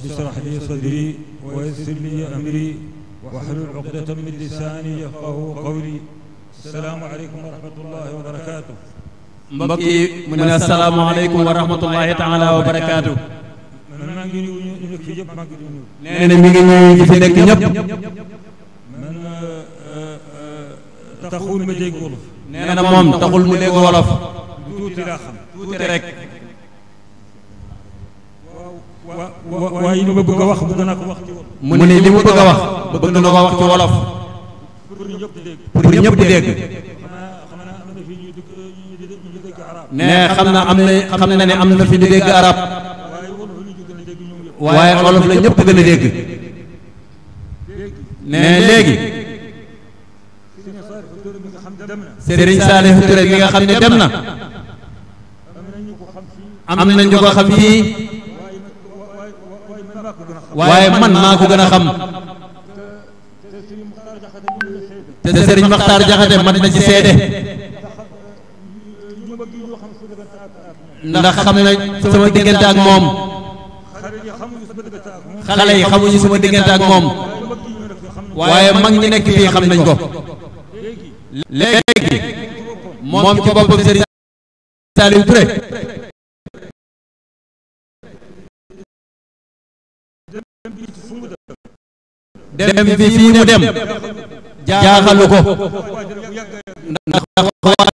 اشرح لي صدري ويسر لي أمري واحلل عقدة من لساني يفقه قولي. السلام عليكم ورحمة الله وبركاته. mbokk yi mu ne asalaamaaleykum wa rahmatullahi taala wa barakaatu. man maa ngi nuyu ñu nekk fii yëpp maa ngi nuyu. nee na mi ngi nuyu ñi fi nekk ñëpp. man taxul ma dégg wolof. nee na moom taxul mu dégg wolof. tuuti laa xam. tuuti rek. waaye li ma bëgg a wax bëgg naa ko wax ci wolof. mu ne li mu bëgg a wax bëgg na ko wax ci wolof. pour ñëpp di dégg. pour ñëpp di dégg. nee xam na ne am na fi di dégg arab. waaye wolof la ñëpp gën a dégg. nee léegi. Serigne Saliou Touré mi nga xam ne dem na. am na ñu ko xam fii. waaye man maa ko gën a xam. te Serigne Makhtar Diakhaté mat na ci seede. ndax xam na sama diggante ak moom. xale yi xamuñu sama diggante ak moom. waaye mag ñi nekk fii xam nañ ko. léegi moom ci boppam Serigne Saliou Touré. dem bi fii mu dem. jaaxalu ko. ndax waajal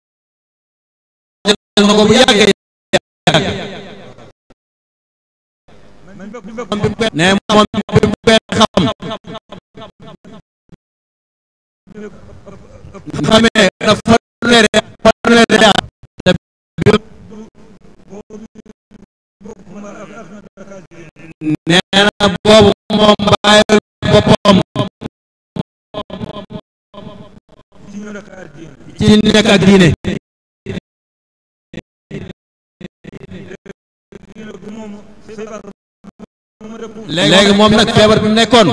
na ko bu yàggee. ne moom bi mu koy xam. xamee dafa fanweeri at. nee na boobu moom bàyyil boppam. ci nekk ak diine. léegi moom nag feebar bi mu nekkoon.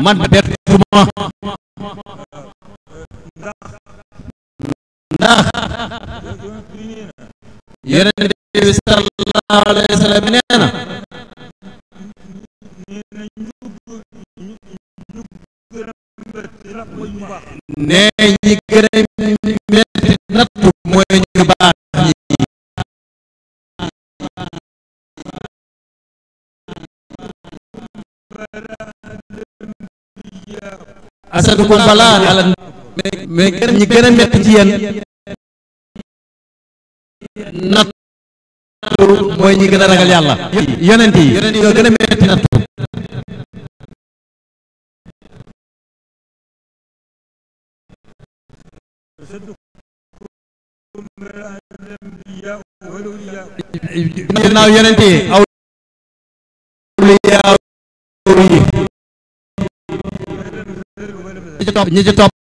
man bettuma. ndax. Yonent bi sallallahu alayhi wa sallam nee na. nee ñi gën a metti nattu mooy ñu baax ñi. asadukum balaa ala mais ñi gën a metti ci yéen nattu mooy ñi gën a ragal yàlla. yonent yi ñoo gën a metti nattu. ginnaaw yonent yi awliyaa yi ñi ci topp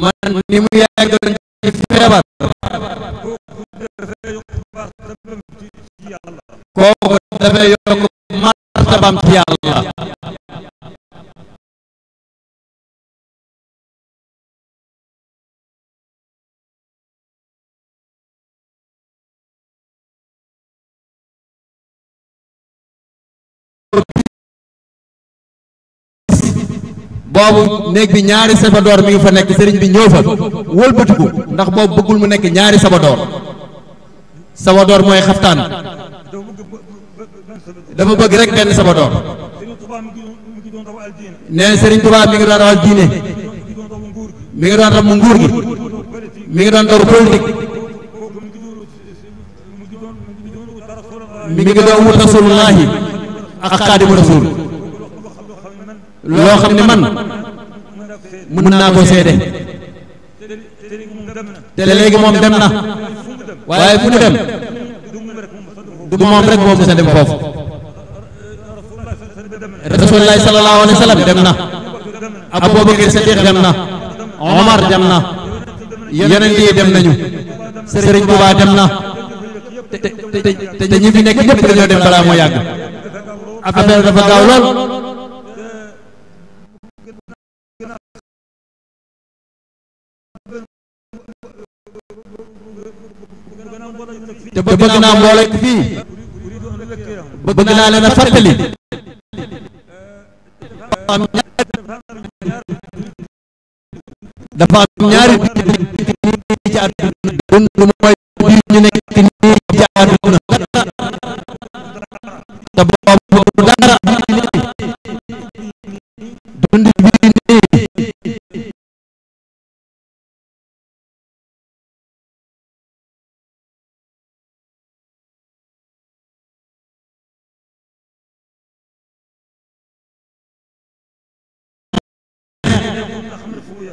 man ni mu yàggoon ci feebar. kooku dafay yokk martabam ci yàlla. boobu néeg bi ñaari sabadoor mi ngi fa nekk sëriñ bi ñëw fa wëlbatiku ndax boobu bëggul mu nekk ñaari sabadoor. sabadoor mooy xaftaan. dafa bëgg rek benn sabadoor. nee sëriñ Tuubaa mi ngi doon rawal diine. mi ngi doon ramu nguur gi. mi ngi doon daru politique. mi ngi doon wut rasulullahi ak xaadimu rasul. loo xam ne man mën naa ko seede. te léegi moom dem na. waaye fu mu dem du moom rek moo mës a dem foofu. rasulullahi sallallahu alayhi wa sallam dem na. Abubakar Sadiq dem na. Omar dem na. yonent yi dem nañu. Sëriñ Tuubaa dem na. te ñi fi nekk ñëpp dañoo dem balaa moo yàgg. affaire dafa gaaw lool. te bëgg naa mbooloo fii bëgg naa leen a fàttali dafa am ñaari ci àdduna dund mooy bii ñu nekk nii ci àdduna te boobu dara dund bii nii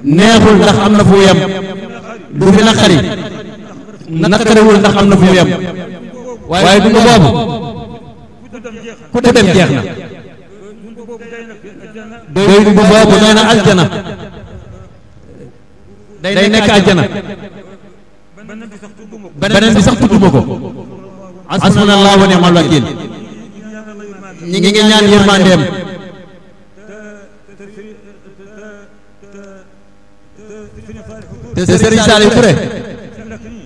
neexul ndax am na fu yem du fi naqari naqariwul ndax am na fu yem waaye dund boobu ku dem jeex na doy dund boobu nee na aljana day nekk aljana beneen bi sax tudduma ko hasbunallahu wa ni'mal wakiil ñi ngi ñaan yërmandeem te Serigne Saliou Touré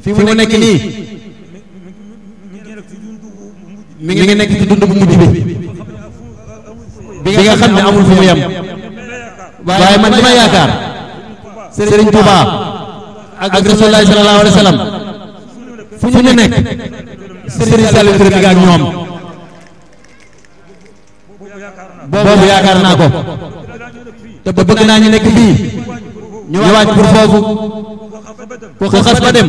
fi mu nekk nii mi ngi nekk ci dund bu mujj bi nga xam ne amul fu mu yem waaye man li ma yaakaar Serigne Touba ak Rasulullah sallallahu alayhi wa sallam fu ñu nekk Serigne Saliou Touré mi nga ak ñoom boobu yaakaar naa ko te bëgg naa ñu nekk fii ñu waaj pour foofu ku xas ba dem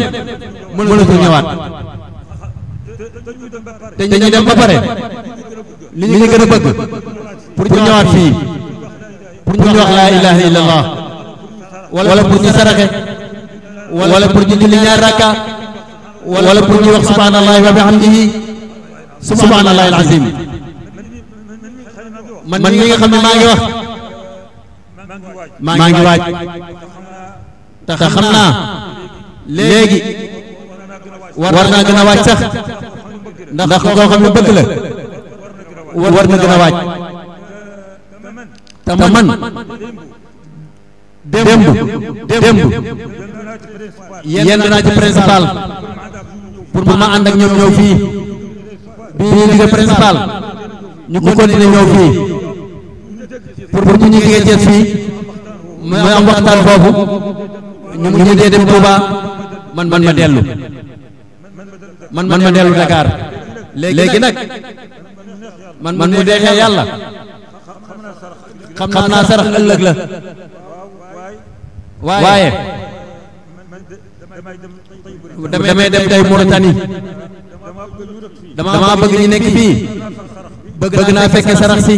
mënatul ñëwaat te ñu dem ba pare li ñu gën a bëgg pour ñëwaat fii pour ñu wax laa ilaha illallah wala pour ñu saraxe wala pour ñu julli ñaar rakka wala pour ñu wax subhanallahi wa bihamdihi subhanallahi alazim man mi nga xam ne maa ngi wax maa ngi waaj te xam naa léegi war naa gën a waaj sax ndax koo xam ne bëgg la war na gën a waaj te man démb yenn naa ci principal pour ma ànd ak ñoom ñëw fii bi ñuy liggéey principal ñu continuer ñëw fii pour ñu liggéey Thiès fii ma am waxtaan foofu ñu mujjee dem Touba man ma dellu ma dellu Dakar léegi nag man mu deexee yàlla xam naa sarax ëllëg la waaye damay dem tey Mauritanie dama bëgg ñu nekk fii bëgg naa fekke sarax si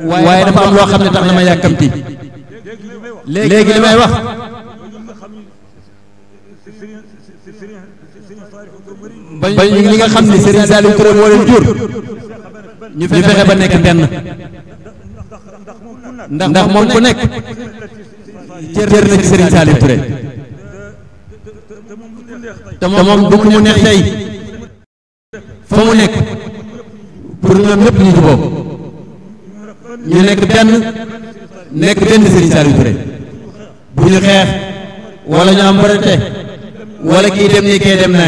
waaye dafa am loo xam ne tax na ma yàkkamti léegi li may wax ba li nga xam ne Serigne Saliou Touré moo leen jur ñu fexe ba nekk benn ndax moom ku nekk cër na ci Serigne Saliou Touré te moom du mu neex tey fa mu nekk pour ñoom ñëpp ñu juboo ñu nekk benn Serigne Saliou Touré bu ñu xeex wala ñu am barate wala kii dem nii kee dem na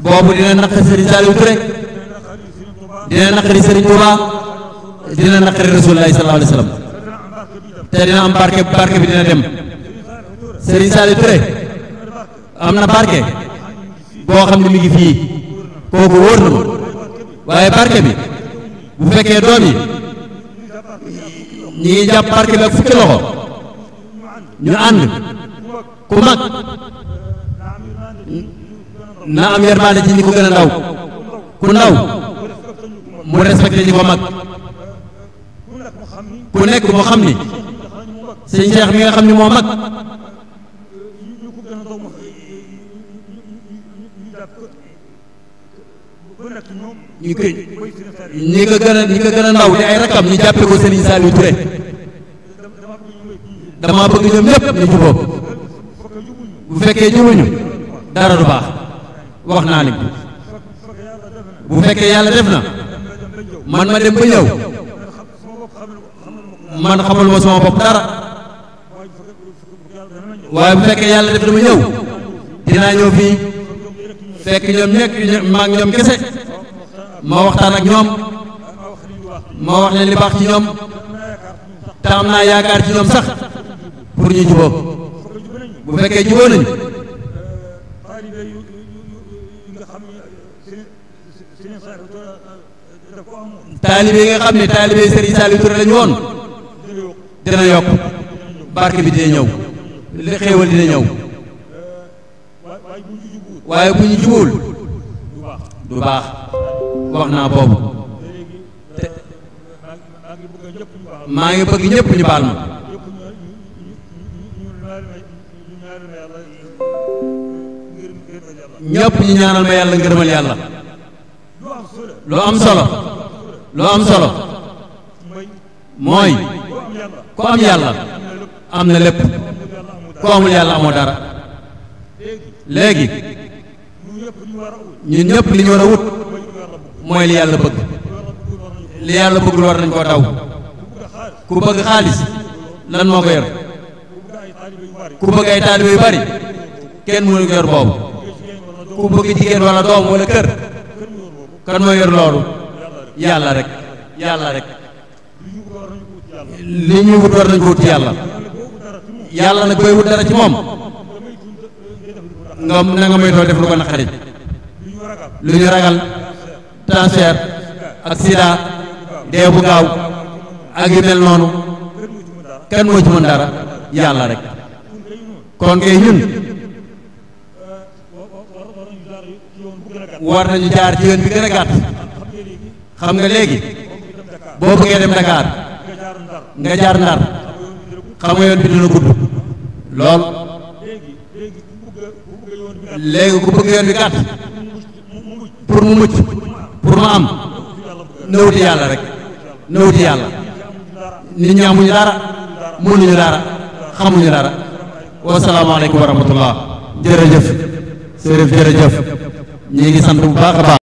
boobu dina naqari Serigne Saliou Touré dina naqari Serigne Touba dina naqari Rasulullah sallallahu alayhi wa sallam te dina am barke bi dina dem Serigne Saliou Touré am na barke boo xam ne mi ngi fii kooku wóor na waaye barke bi bu fekkee doom yi ñi ngi jàpp barke bi ak fukki loxo ñu ànd ku mag na am yërmande ci ñi ko gën a ndaw ku ndaw mu respecté ñi ko mag ku nekk mu xam ni sëñ Cheikh mi nga xam ni moo mag ñi ko gën a ndaw di ay rakam ñu jàppe ko Serigne Saliou Touré dama bëgg ñoom ñëpp ñu juboo bu fekkee jubuñu dara du baax wax naa leen bu fekkee yàlla def na man ma dem ba ñëw man xamal ma sama bopp dara waaye bu fekkee yàlla def na ma ñëw dinaa ñëw fii fekk ñoom ñekk maag ñoom kese ma waxtaan ak ñoom ma wax leen li baax ci ñoom te am naa yaakaar ci ñoom sax pour ñu jubóo bu fekkee jubóo nañu taalibe yi nga xam ne taalibe Serigne Saliou Touré lañu woon dina yokk barke bi dina ñëw li xéewal dina ñëw waaye bu ñu jubóol du baax wax naa boobu te maa ngi bëgg ñëpp ñu baal ma ñëpp ñu ñaanal ma yàlla ngërëmal yàlla lu am solo mooy ku am yàlla am na lépp ku amul yàlla amoo dara léegi ñun ñëpp li ñu war a wut mooy li yàlla bëgg li yàlla bëggul war nañ koo daw ku bëgg xaalis lan moo ko yor ku bëgg ay taalibe yu bari kenn mënu ko yor boobu ku bëgg jigéen wala doom wala kër kan moo yor loolu yàlla rek li ñu wut war nañ ko wut ci yàlla nag booy wut dara ci moom nga na nga moytoo def lu ko naqari lu ñu ragal cancer ak sida dee bu gaaw ak yu mel noonu kan moo ci mën dara yàlla rek kon kay ñun war nañu jaar ci yoon bi gën a gàtt xam nga léegi boo bëggee dem Dakar nga jaar Ndar xam nga yoon bi dina gudd lool léegi ku bëgg yoon bi gàtt pour mu mucc pour mu am nawuti yàlla rek nawuti yàlla nit ñi amuñu dara mënuñu dara xamuñu dara wasalaamaaleykum wa rahmatullah jërëjëf Serif jërëjëf ñi ngi sant bu baax a baax